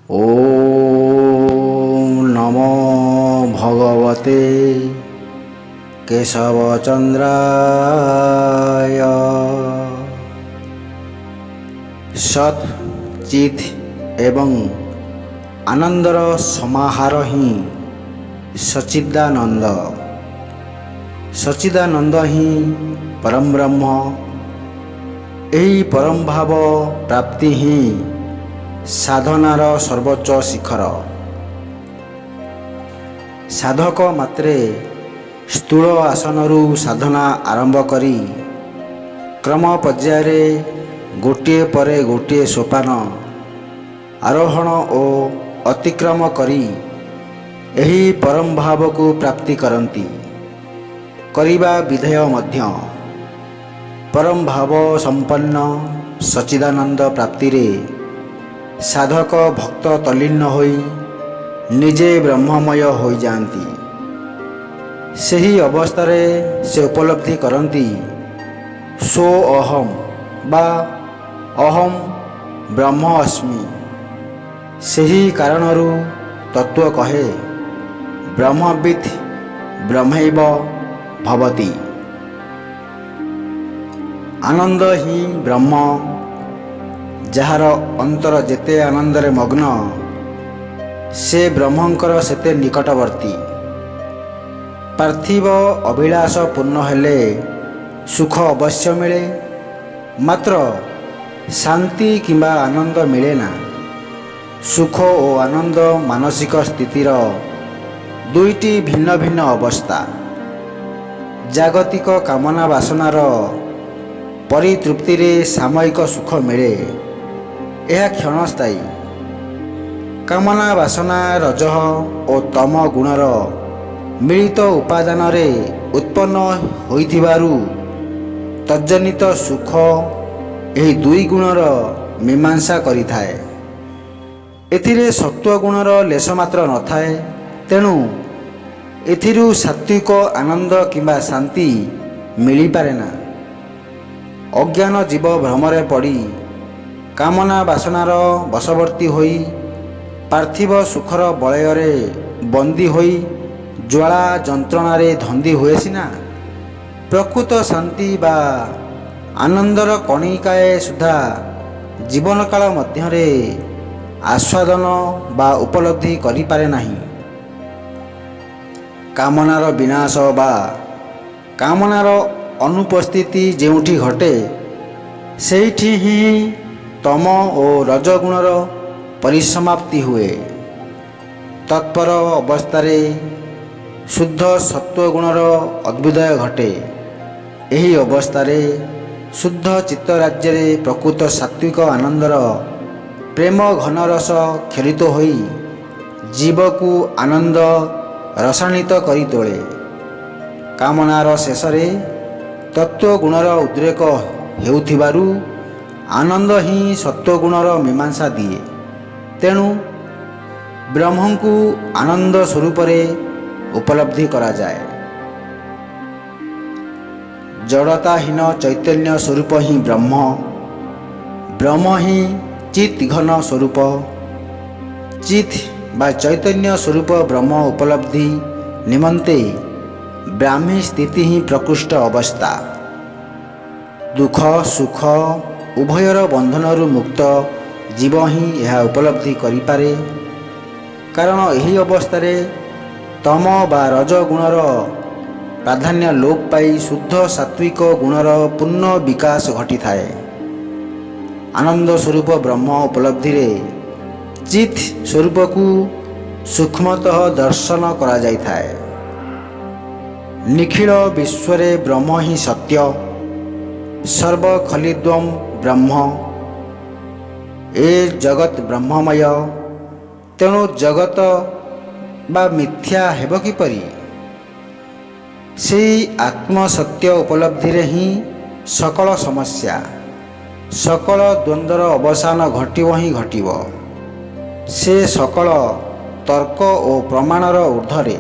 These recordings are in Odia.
ଓଁ ନମୋ ଭଗବତେ କେଶବଚନ୍ଦ୍ରାୟ। ସତ୍, ଚିତ୍ ଏବଂ ଆନନ୍ଦର ସମାହାର ହିଁ ସଚ୍ଚିଦାନନ୍ଦ। ସଚ୍ଚିଦାନନ୍ଦ ହିଁ ପରମବ୍ରହ୍ମ। ଏହି ପରମଭାବ ପ୍ରାପ୍ତି ହିଁ ସାଧନାର ସର୍ବୋଚ୍ଚ ଶିଖର। ସାଧକ ମାତ୍ରେ ସ୍ଥୂଳ ଆସନରୁ ସାଧନା ଆରମ୍ଭ କରି କ୍ରମ ପର୍ଯ୍ୟାୟରେ ଗୋଟିଏ ପରେ ଗୋଟିଏ ସୋପାନ ଆରୋହଣ ଓ ଅତିକ୍ରମ କରି ଏହି ପରମ ଭାବକୁ ପ୍ରାପ୍ତି କରନ୍ତି, କରିବା ବିଧେୟ ମଧ୍ୟ। ପରମ ଭାବ ସମ୍ପନ୍ନ ସଚ୍ଚିଦାନନ୍ଦ ପ୍ରାପ୍ତିରେ ସାଧକ ଭକ୍ତ ତଲ୍ଲୀନ ହୋଇ ନିଜେ ବ୍ରହ୍ମମୟ ହୋଇଯାଆନ୍ତି। ସେହି ଅବସ୍ଥାରେ ସେ ଉପଲବ୍ଧି କରନ୍ତି ସୋ ଅହମ୍ ବା ଅହମ୍ ବ୍ରହ୍ମ ଅସ୍ମି। ସେହି କାରଣରୁ ତତ୍ତ୍ୱ କହେ, ବ୍ରହ୍ମବିତ୍ ବ୍ରହ୍ମୈବ ଭବତି। ଆନନ୍ଦ ହିଁ ବ୍ରହ୍ମ। ଯାହାର ଅନ୍ତର ଯେତେ ଆନନ୍ଦରେ ମଗ୍ନ, ସେ ବ୍ରହ୍ମଙ୍କର ସେତେ ନିକଟବର୍ତ୍ତୀ। ପାର୍ଥିବ ଅଭିଳାଷ ପୂର୍ଣ୍ଣ ହେଲେ ସୁଖ ଅବଶ୍ୟ ମିଳେ, ମାତ୍ର ଶାନ୍ତି କିମ୍ବା ଆନନ୍ଦ ମିଳେ ନା। ସୁଖ ଓ ଆନନ୍ଦ ମାନସିକ ସ୍ଥିତିର ଦୁଇଟି ଭିନ୍ନ ଭିନ୍ନ ଅବସ୍ଥା। ଜାଗତିକ କାମନା ବାସନାର ପରିତୃପ୍ତିରେ ସାମୟିକ ସୁଖ ମିଳେ। ଏହା କ୍ଷଣସ୍ଥାୟୀ। କାମନା ବାସନା ରଜଃ ଓ ତମ ଗୁଣର ମିଳିତ ଉପାଦାନରେ ଉତ୍ପନ୍ନ ହୋଇଥିବାରୁ ତଜ୍ଜନିତ ସୁଖ ଏହି ଦୁଇ ଗୁଣର ମୀମାଂସା କରିଥାଏ। ଏଥିରେ ସତ୍ତ୍ୱ ଗୁଣର ଲେଶ ମାତ୍ର ନଥାଏ। ତେଣୁ ଏଥିରୁ ସାତ୍ତ୍ୱିକ ଆନନ୍ଦ କିମ୍ବା ଶାନ୍ତି ମିଳିପାରେ ନା। ଅଜ୍ଞାନ ଜୀବ ଭ୍ରମରେ ପଡ଼ି କାମନା ବାସନାର ବଶବର୍ତ୍ତୀ ହୋଇ ପାର୍ଥିବ ସୁଖର ବଳୟରେ ବନ୍ଦୀ ହୋଇ ଜ୍ୱାଳା ଯନ୍ତ୍ରଣାରେ ଧନ୍ଦି ହୁଏ ସିନା, ପ୍ରକୃତ ଶାନ୍ତି ବା ଆନନ୍ଦର କଣିକାଏ ସୁଦ୍ଧା ଜୀବନକାଳ ମଧ୍ୟରେ ଆସ୍ୱାଦନ ବା ଉପଲବ୍ଧି କରିପାରେ ନାହିଁ। କାମନାର ବିନାଶ ବା କାମନାର ଅନୁପସ୍ଥିତି ଯେଉଁଠି ଘଟେ, ସେଇଠି ହିଁ ତମ ଓ ରଜଗୁଣର ପରିସମାପ୍ତି ହୁଏ। ତତ୍ପର ଅବସ୍ଥାରେ ଶୁଦ୍ଧ ସତ୍ତ୍ୱଗୁଣର ଅଭ୍ୟୁଦୟ ଘଟେ। ଏହି ଅବସ୍ଥାରେ ଶୁଦ୍ଧ ଚିତ୍ତ ରାଜ୍ୟରେ ପ୍ରକୃତ ସାତ୍ତ୍ୱିକ ଆନନ୍ଦର ପ୍ରେମ ଘନ ରସ କ୍ଷରିତ ହୋଇ ଜୀବକୁ ଆନନ୍ଦ ରସାଣିତ କରି ତୋଳେ। କାମନାର ଶେଷରେ ତତ୍ତ୍ୱ ଗୁଣର ଉଦ୍ରେକ ହେଉଥିବାରୁ ଆନନ୍ଦ ହିଁ ସତ୍ତ୍ୱଗୁଣର ମୀମାଂସା ଦିଏ। ତେଣୁ ବ୍ରହ୍ମଙ୍କୁ ଆନନ୍ଦ ସ୍ୱରୂପରେ ଉପଲବ୍ଧି କରାଯାଏ। ଜଡ଼ତାହୀନ ଚୈତନ୍ୟ ସ୍ୱରୂପ ହିଁ ବ୍ରହ୍ମ। ବ୍ରହ୍ମ ହିଁ ଚିତ୍ ଘନ ସ୍ୱରୂପ। ଚିତ୍ ବା ଚୈତନ୍ୟ ସ୍ୱରୂପ ବ୍ରହ୍ମ ଉପଲବ୍ଧି ନିମନ୍ତେ ବ୍ରାହ୍ମୀ ସ୍ଥିତି ହିଁ ପ୍ରକୃଷ୍ଟ ଅବସ୍ଥା। ଦୁଃଖ ସୁଖ ଉଭୟର ବନ୍ଧନରୁ ମୁକ୍ତ ଜୀବ ହିଁ ଏହା ଉପଲବ୍ଧି କରିପାରେ। କାରଣ ଏହି ଅବସ୍ଥାରେ ତମ ବା ରଜ ଗୁଣର ପ୍ରାଧାନ୍ୟ ଲୋପ ପାଇ ଶୁଦ୍ଧ ସାତ୍ତ୍ୱିକ ଗୁଣର ପୂର୍ଣ୍ଣ ବିକାଶ ଘଟିଥାଏ। ଆନନ୍ଦ ସ୍ୱରୂପ ବ୍ରହ୍ମ ଉପଲବ୍ଧିରେ ଚିତ୍ ସ୍ୱରୂପକୁ ସୂକ୍ଷ୍ମତଃ ଦର୍ଶନ କରାଯାଇଥାଏ। ନିଖିଳ ବିଶ୍ୱରେ ବ୍ରହ୍ମ ହିଁ ସତ୍ୟ। ସର୍ବ ଖଲ୍ୱିଦଂ ବ୍ରହ୍ମ। ଏ ଜଗତ ବ୍ରହ୍ମମୟ। ତେଣୁ ଜଗତ ବା ମିଥ୍ୟା ହେବ କିପରି? ସେଇ ଆତ୍ମସତ୍ୟ ଉପଲବ୍ଧିରେ ହିଁ ସକଳ ସମସ୍ୟା, ସକଳ ଦ୍ୱନ୍ଦ୍ୱର ଅବସାନ ଘଟିବ ହିଁ ଘଟିବ। ସେ ସକଳ ତର୍କ ଓ ପ୍ରମାଣର ଊର୍ଦ୍ଧ୍ୱରେ।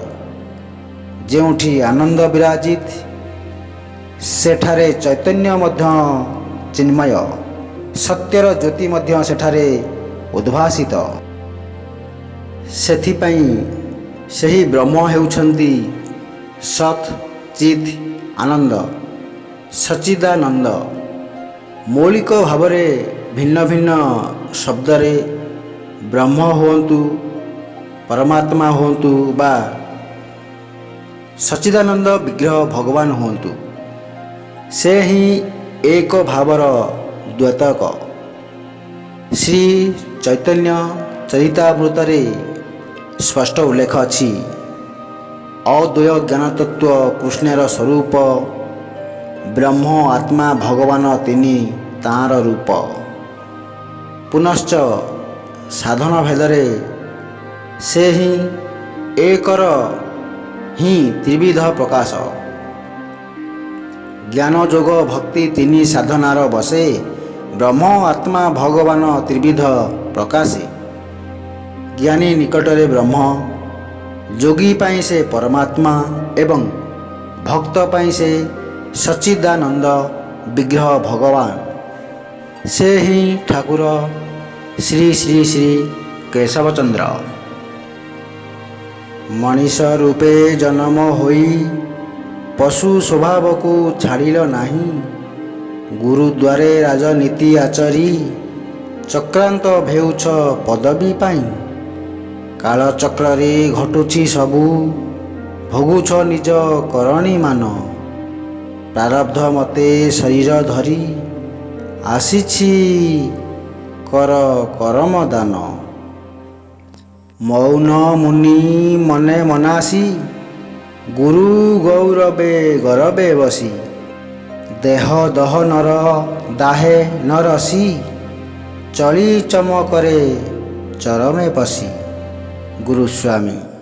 ଯେଉଁଠି ଆନନ୍ଦ ବିରାଜିତ, ସେଠାରେ ଚୈତନ୍ୟ ମଧ୍ୟ ଚିନ୍ମୟ। ସତ୍ୟର ଜ୍ୟୋତି ମଧ୍ୟ ସେଠାରେ ଉଦ୍ଭାସିତ। ସେଥିପାଇଁ ସେହି ବ୍ରହ୍ମ ହେଉଛନ୍ତି ସତ୍ ଚିତ୍ ଆନନ୍ଦ, ସଚ୍ଚିଦାନନ୍ଦ। ମୌଳିକ ଭାବରେ ଭିନ୍ନ ଭିନ୍ନ ଶବ୍ଦରେ ବ୍ରହ୍ମ ହୁଅନ୍ତୁ, ପରମାତ୍ମା ହୁଅନ୍ତୁ ବା ସଚ୍ଚିଦାନନ୍ଦ ବିଗ୍ରହ ଭଗବାନ ହୁଅନ୍ତୁ, ସେ ହିଁ ଏକ ଭାବର ଦ୍ୟୋତକ। ଶ୍ରୀ ଚୈତନ୍ୟ ଚରିତାମୃତରେ ସ୍ପଷ୍ଟ ଉଲ୍ଲେଖ ଅଛି, ଅଦ୍ୱୟ ଜ୍ଞାନତତ୍ତ୍ୱ କୃଷ୍ଣର ସ୍ୱରୂପ, ବ୍ରହ୍ମ ଆତ୍ମା ଭଗବାନ ତିନି ତାର ରୂପ। ପୁନଶ୍ଚ ସାଧନ ଭେଦରେ ସେ ହିଁ ଏକର ହିଁ ତ୍ରିବିଧ ପ୍ରକାଶ। ଜ୍ଞାନ, ଯୋଗ, ଭକ୍ତି ତିନି ସାଧନାର ବସେ, ବ୍ରହ୍ମ ଆତ୍ମା ଭଗବାନ ତ୍ରିବିଧ ପ୍ରକାଶେ। ଜ୍ଞାନୀ ନିକଟରେ ବ୍ରହ୍ମ, ଯୋଗୀ ପାଇଁ ସେ ପରମାତ୍ମା ଏବଂ ଭକ୍ତ ପାଇଁ ସେ ସଚ୍ଚିଦାନନ୍ଦ ବିଗ୍ରହ ଭଗବାନ। ସେ ହିଁ ଠାକୁର ଶ୍ରୀ ଶ୍ରୀ ଶ୍ରୀ କେଶବଚନ୍ଦ୍ର। ମଣିଷ ରୂପେ ଜନମ ହୋଇ ପଶୁ ସ୍ୱଭାବକୁ ଛାଡ଼ିଲ ନାହିଁ, ଗୁରୁଦ୍ୱାରେ ରାଜନୀତି ଆଚରି ଚକ୍ରାନ୍ତ ହେଉଛ ପଦବୀ ପାଇଁ। କାଳଚକ୍ରରେ ଘଟୁଛି ସବୁ, ଭୋଗୁଛ ନିଜ କରଣୀ ମାନ। ପ୍ରାରବ୍ଧ ମତେ ଶରୀର ଧରି ଆସିଛି କର କରମ ଦାନ। ମୌନ ମୁନି ମନେ ମନାସି, ଗୁରୁ ଗୌରବେ ଗରବେ ବସି। ଦେହ ଦହ ନର ଦାହେ ନ ରସି, ଚଳି ଚମକରେ ଚରମେ ପଶି। ଗୁରୁସ୍ୱାମୀ।